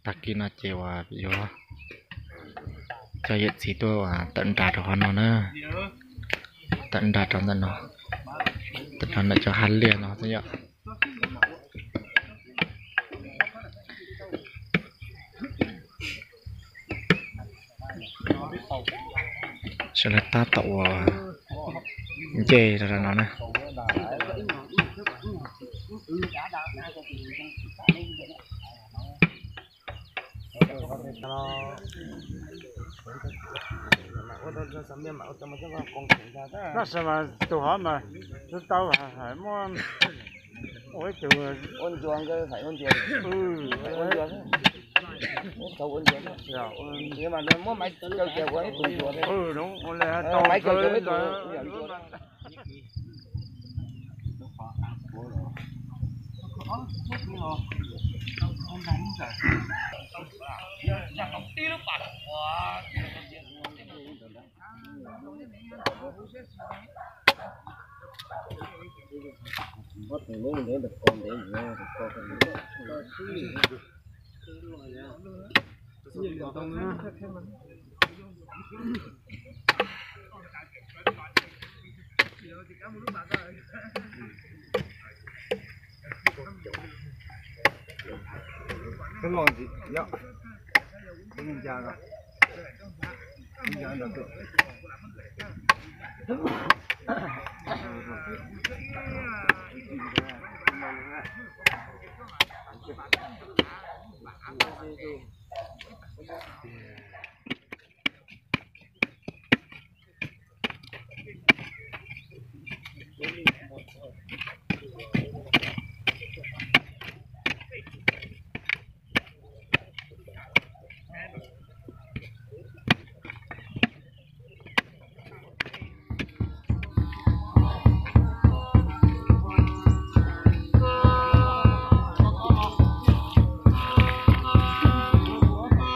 Tag kis no ces uas yuav coj yawm txiv tuaj tawm nra rau qhov no na, tawm nra rau ntawm no, tawm rau ntawm cov hav liaj no xwb yom. Sawv daws tab tom ua ncej rau no na. Tab sis mas tus hov mas twb tau hais muab ua ib tug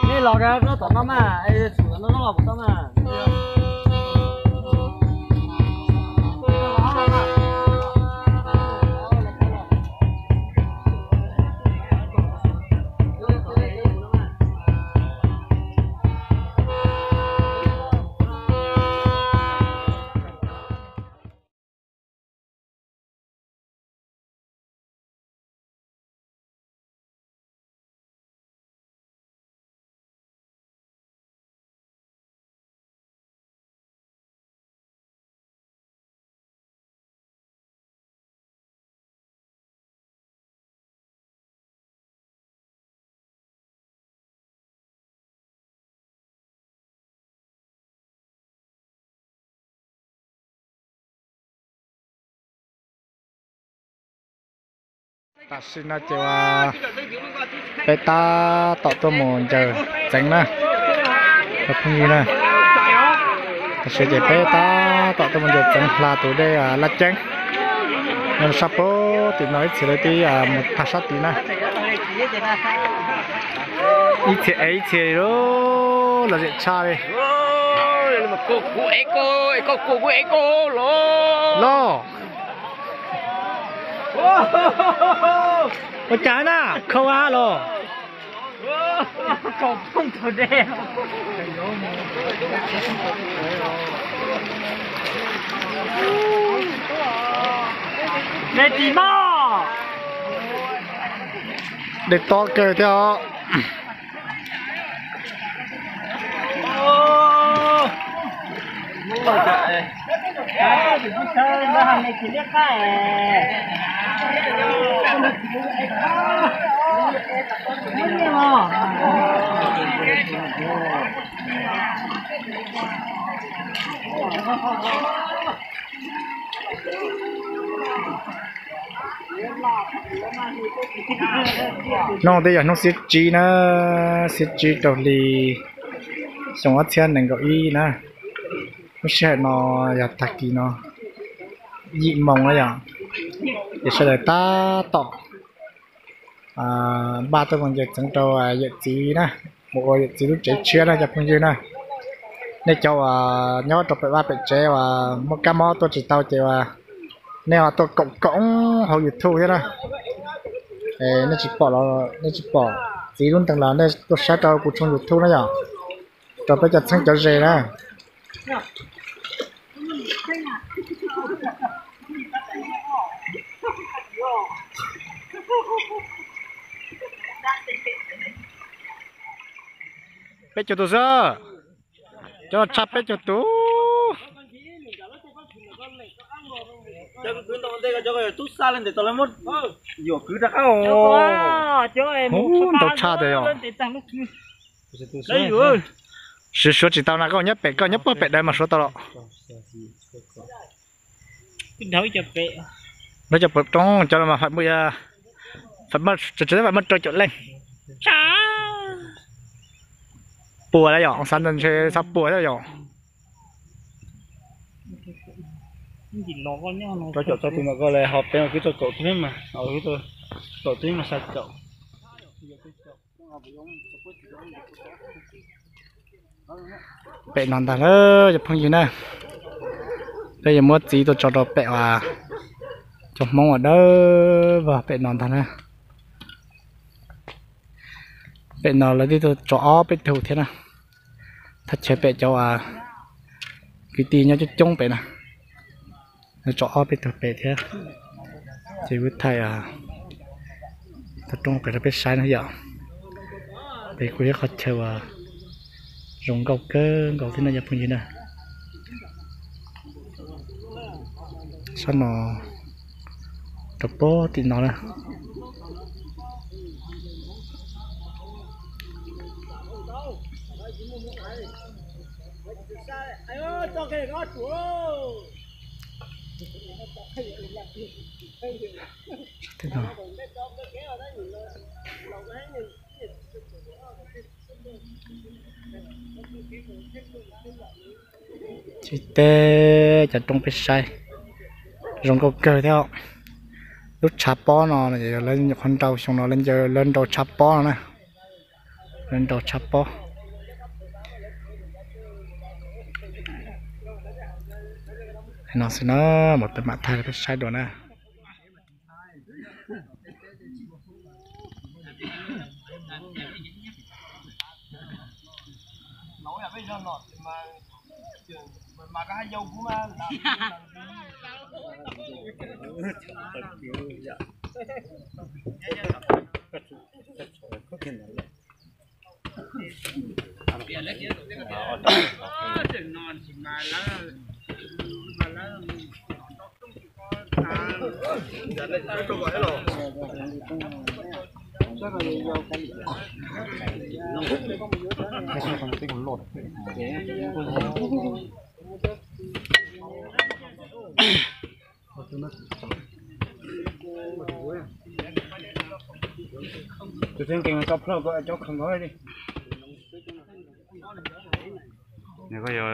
Nej los rau tom no mas, tsum no los kuv tau mas. Tam sim no ces peb tab tom tuaj mus ncaws txeev na, cov phooj ywg na. Tam sim ces peb tab tom tuaj mus ncaws txeev hla tus dej Laj Ceeb no, sab pem tim no ib txhia lawv twb mus tag sab tid na. Ib txhia ev ib txhia li, lom zem tshaj li. Los, ua cas na, khau av los? Dej tob kawg thiab os. Hnub no twb yog hnub xiab tsib na, xiab tsib rau hli xyoo ob txhiab nees nkaum ib na. Lub sij hawm no yog tag kis no yim moos na yom, ces sawv daws tab tom npaj tuaj mus ncaws txeev rau yawm txiv na, mus ua yawm txiv lub tsev tshiab na cov phooj ywg na. Nej cov uas nyob rau pem vaj pem tsev uas muaj kab mob tuaj tsis tau ces uas nej ho tuaj koom koom hauv YouTube thiab na. Nej tsis pom los nej tsis pom, Txiv lub ntees los nej tuaj saib rau kuv tshooj YouTube na yom, rau peb cov txheeb cov ze na. Peb caug tus xwb, cov tshaj peb caug tus. Tub xa le ntawm tau muab yuam kwv rov qab. Ntau tshaj tiag yog. Suav suav tsis tau na, koj nyob pem, koj nyob puag pem dawm mas suav tau los. Lawv cov pem roob cov mas fais muaj, fais muaj rau caum leej. Puas lawm yom, xav ntshe xav puas thiab yom. Rau caum txog tus mam koj le ho peb kwv rau caum twb mas, caum twb mas xya caum. Pem no ntag na cov phooj ywg na, peb yuav muab txiv tuaj tso rau pem uas cov Hmoob uas dawb vog pem no ntag na. Pem no lawv twb tuaj tso ob peb tug thiab na, thaj chaw pem cov uas kwv tij nyob coob coob pem na, lawv tso ob peb tug pem thiab. Ces kuv thaij tau roob pem rau peb saib na yom. Pem kuj yog qhov chaw uas zoo nkauj kawg nkaus thiab na cov phooj ywg na. Sab no rau pem tim no na. Tsis teb cov roob peb saib zoo nkauj kawg thiab. Lub tshav pob no lawv nyuam qhuav nrau xyoo no lawv ncaws lawv nrau tshav pob no na. Lawv nrau tshav pob no xwb na, mas peb mam thaij rau peb saib dua na.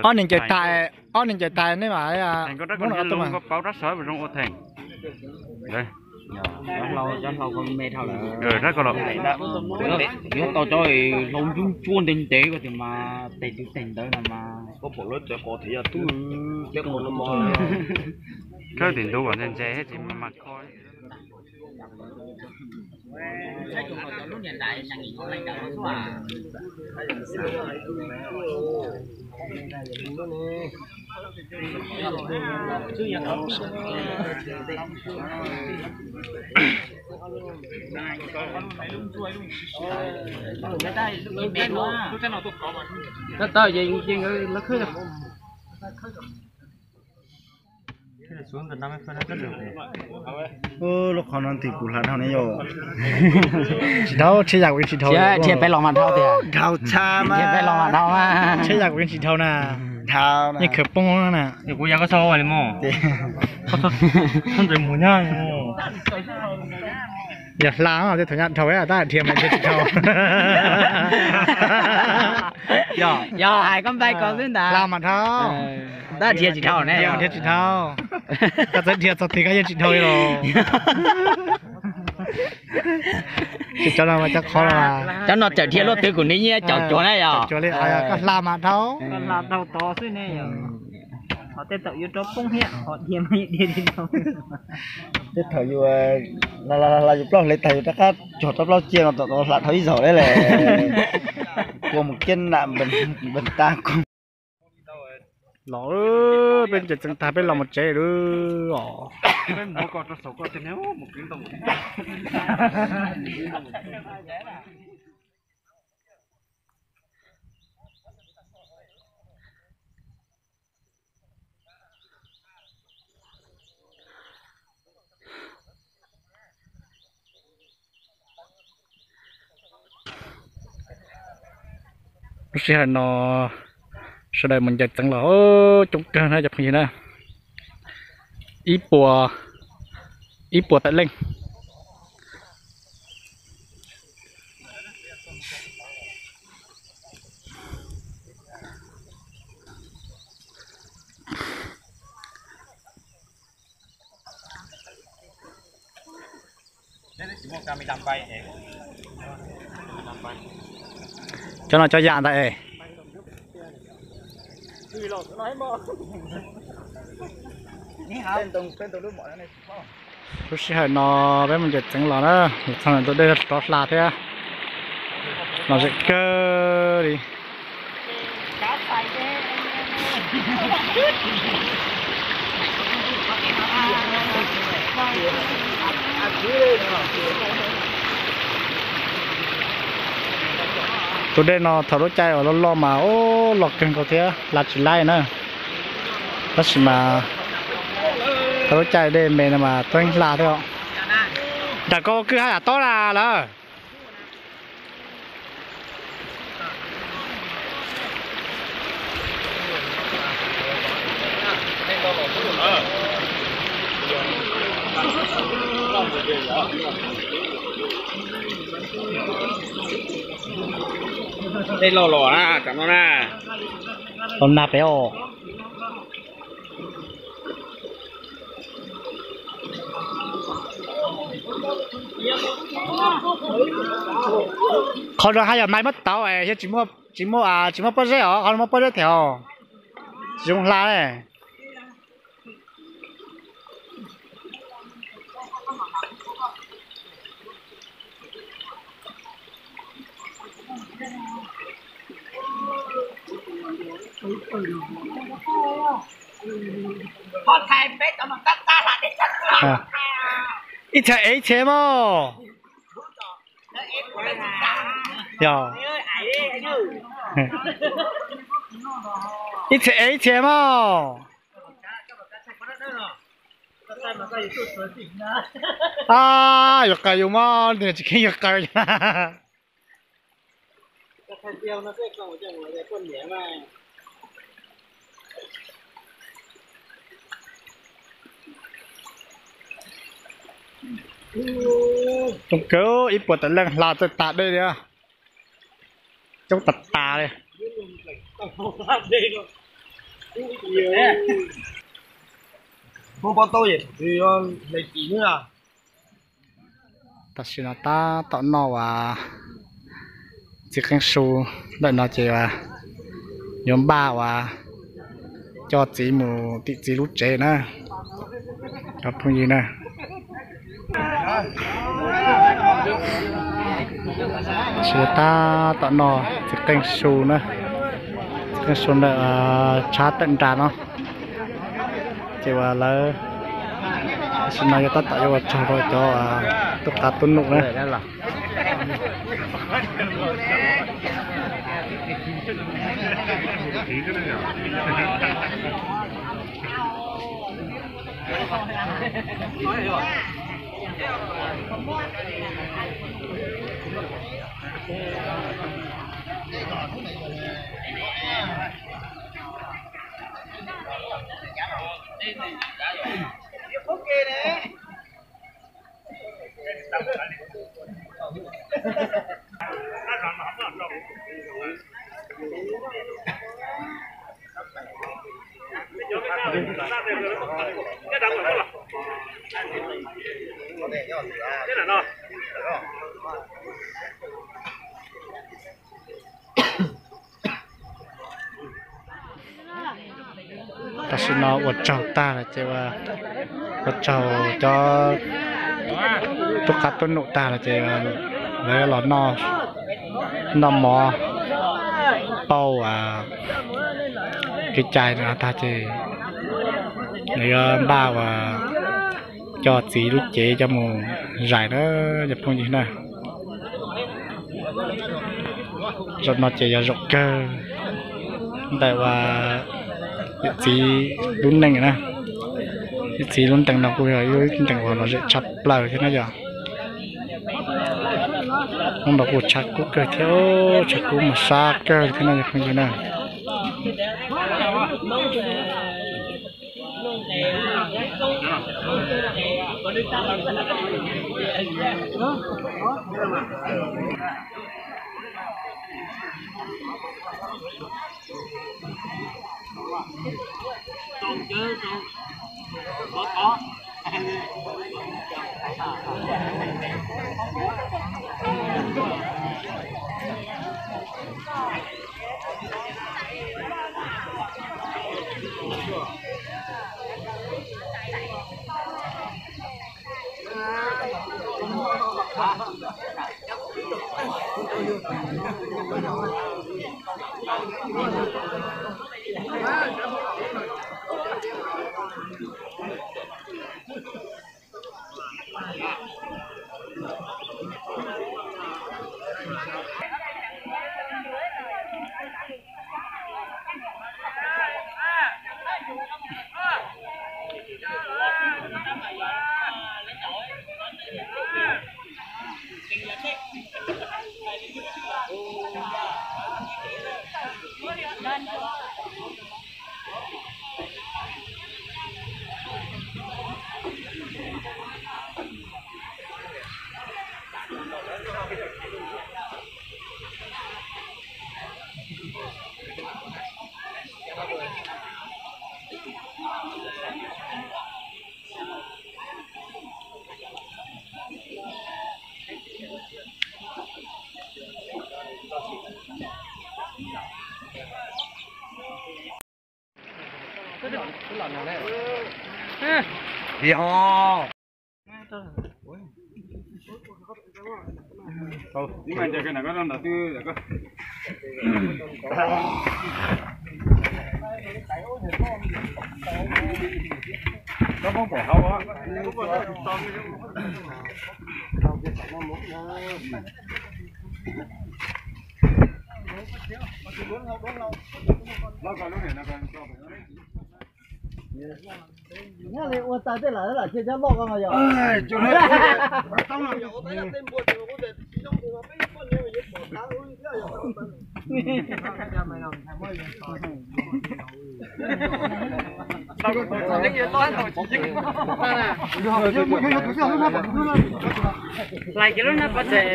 Ob niag ncaws tais, ob niag ncaws tais nej mam, koj paub rab sawv zoo ua theem. Yuav tau cov hlau ntsuab ntsuab ntev ntev ko tias mas tes twv tes ntawd no mas. Kawg tim ntug kom ntse ntse thiab tsis mas kho. Lub qhov no ntim kuv hla dhau ne yom. Tsis dhau, tsheb yam kuv yeej tsis dhau. Dhau tshaj mas. Tsheb yam kuv yeej tsis dhau na. Dhau yeej khawv poob na. Kuv yog koj txhob li mog. Txhob ntxeev mus nyab. Yog hla no tej thaum nyab dhau tab dhia mas dhia tsis dhau. Yog hais koj npaig ko xwb ntag. Hla mas dhau. Tab dhia tsis dhau ne. Dhia tsis dhau. Koj txawm dhia txog twg koj yeej tsis dhau li los. Tsis cov no mas cov qhov no. Cov no txawm dhia luaj twg kuv nws yeej caum cuag na yom. Caum cuag li, koj hla mas dhau. Hla dhau tod xwb ne yom. Qhov tej thaum yuav rov poob thiab, qhov dhia mas dhia tsis dhau. Tej thaum yus hla hla yus plaub hle tag yus rov qab cog rau plaub cia no tom hla dhau ib zaug li lawm. Kua mus kiab nam npes tas kua. Los, peb ncaws txeev tag peb los mus tsev lawm os. Lub sij hawm no sawv daws mus ncaws txeev los coob kawg na cov phooj ywg na. Ib puas, ib puas tawm leej. Cov no cov yam ntag es. Lub sij hawm no peb mus ncaws txeev los na, txog ntawm tus dej rov hla thiab, lom zem kawg li. Tus dej no thaum lub caij uas loj loj mas ub loj kawg nkaus thiab hla tsis laib na. Tab sis mas thaum lub caij dej me no mas tuaj hla thiab. Nram ko ua kwj haj yam tob na lawm. Dej loj los na, tam no na. Los nag pem os. Qhov no haj yam mais muab tauv es yog tsis muaj, tsis muaj pob zeb os, qhov no muaj pob zeb thiab os. Tsis zoo hla ne. Ib txhia ev ib txhia mog. Yog, ib txhia ev ib txhia mog. A, yuav qaws yus mog, niag tsis kheev yuav qaws. Coob kawg, ib puas tawm leej hla txawj tas dej li. Coob tas tas li. Tam sim no tab tom noj uas txiv qeej su ntawm no ces uas yuav npaj uas coj txiv mus tim txiv lub tsev na, cov phooj ywg na. Tam sim no tab tom noj txiv qeej su na, txiv qeej su ntawm tshab tawm nras no. Ces uas lawv tam sim no yuav tab tom yuav ua tsaug rau cov tub qav tub num na. Tam sim No ua tsaug tag lawm ces ua tsaug cov tub qab tub num tag lawm ces lawv los noj, noj mov pauj kev cai no tag ces lawv yuav npaj ua coj txiv lub cev coj mus zais na cov phooj ywg na. Zaum no ces yog zaum kawg ntawm uas yawm txiv lub neej na. Yawm txiv lub ntees no kuj yog ib lub ntees uas lom zem tshaj plaws thiab na yom. Hnub no kuj tshav kub kawg thiab, tshav kub mas sab kawg thiab no yog phooj ywg na. Nyob li ua txais tej lam lam cia cov loj ko mas yog. Lais kiag lub nab pov tseg.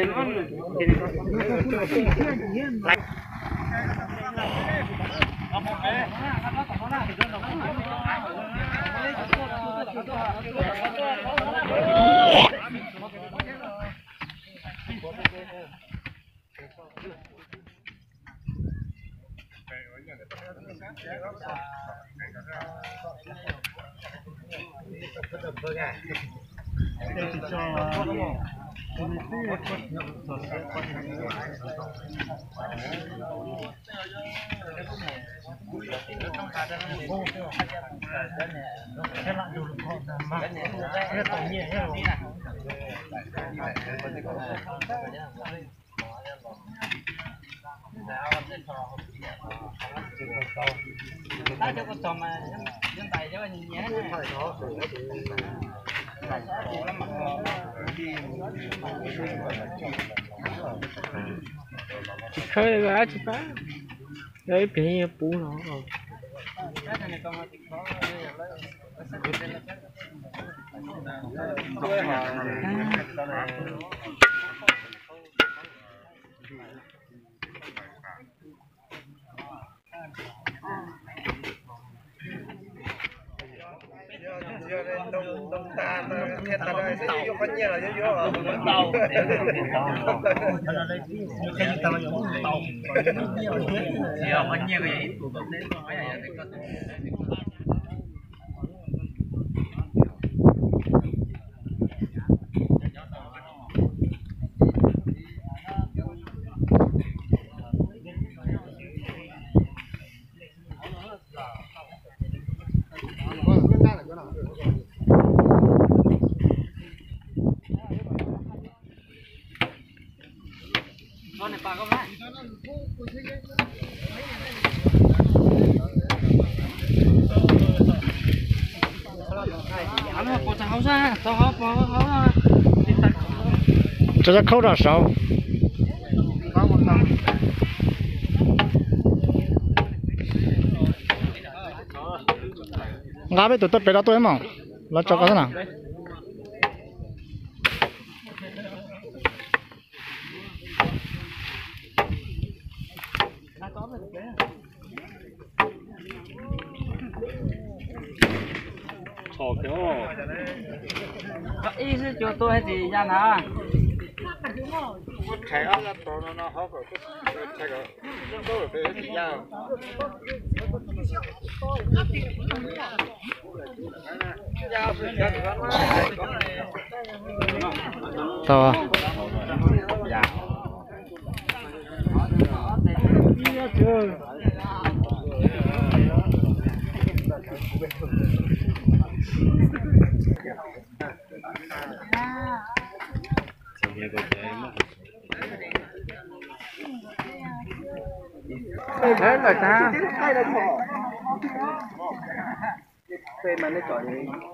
Tsis khawb li, tsis pab, yog ib pliag yeej yuav puv los. Tso cov khaub rau saud. Nqa peb tus tuaj pem rau tuaj ib mos, lawv tso koj xwb na. Ib sib cua tuaj tsis ya na. Tau.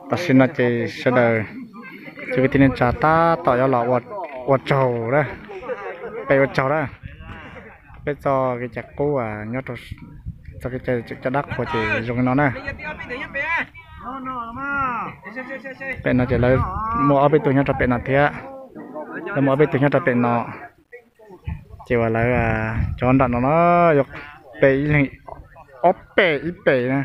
Tam sim no ces sawv daws cov kwv tij neej tsa tab tom yuav los ua tsaug lawm, pem ua tsaug lawm. Peb txoj kev cai qub nyob rau txoj kev cai cov dab qhuas ces zoo li no na. Pem no ces lawv muaj ob peb tug nyob rau pem no thiab, lawv muaj ob peb tug nyob rau pem no. Ces uas lawv cov nram no no yuav pe ib leeg ob pem ib pem na.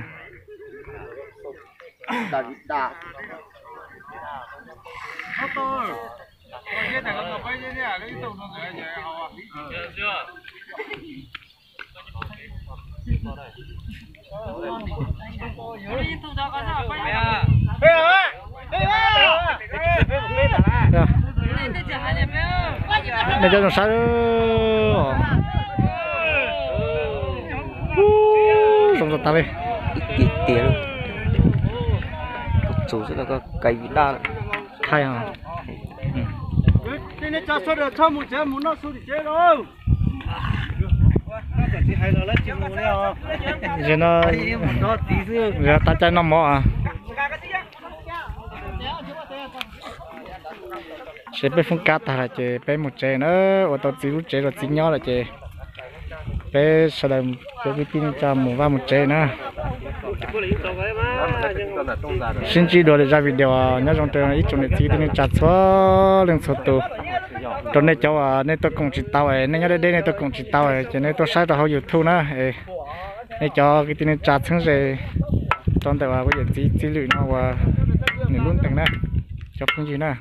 Nej cov zoo saib, zoo tas li. Ib tiag tiag, txus xwb los koj kais daj lawm. Thaij os. Zaum no, zaum tas cai noj mov. Ces peb foob kab tag lawm ces peb mus tsev na, ua tau txiv lub tsev rau txiv nyob lawm ces peb sawv daws cov kwv tij neej tsa mus vaj mus tsev na. Sib ntsib dua lwm zaj video, nyob zoo rau ib tsoom niam txiv kwv tij neej tsa txhua leej txhua tus. Rau nej cov uas nej tuaj koom tsis tau es nej nyob deb deb nej tuaj koom tsis tau ces nej tuaj saib rau hauv YouTube na. Nej cov kwv tij neej tsa txheeb ze rau ntawm uas kuv yawm txiv txiv lwm no uas nws lub ntees na, cov phooj ywg na,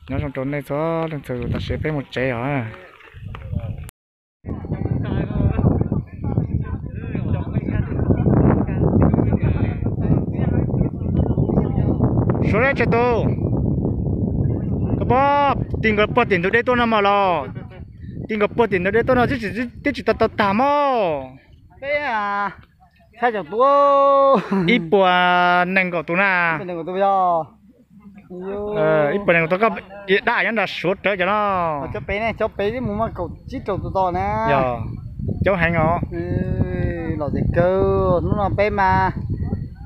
nyob zoo rau nej txhua leej txhua tus, tam sim peb mus tsev os. Suav dab tsi tus? Koj pom, ti nkaus puag tim ntug dej tuaj no mas los, ti nkaus puag tim ntug dej tuaj no twb tsis tau tau tag mog. Ib puas nees nkaum tus na. Ib puas nees nkaum tus, koj dab nyob nram Suav rawv cov no. Cov pem ne, cov pem twb mus muaj kaum tsib rau tus tos na. Yog, coob heev os. Lom zem kawg, hnub no peb mas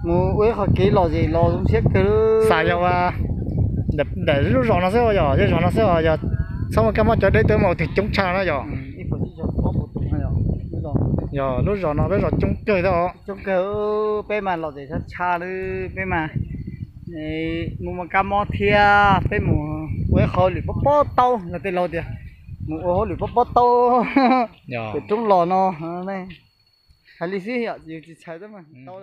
mus ua ib qho kev lom zem los zoo siab kawg. Xav yog ua ntawm lub zos no xwb yog, zej zos no xwb os, yog txhob muaj kab mob cov deb tuaj mas ua twg coob tshaj na yog. Yog lub zos no peb zos coob kawg thiab os. Coob kawg, peb mas lom zem tshaj tshaj li, peb mas mus muaj kab mob thiab, peb mus ua ib qho hauj lwm pob pob taub, los tej laus tias mus ua hauj lwm pob pob taub pem roob los no. Hais li xwb yom, yus tsis txhais tab mas tau.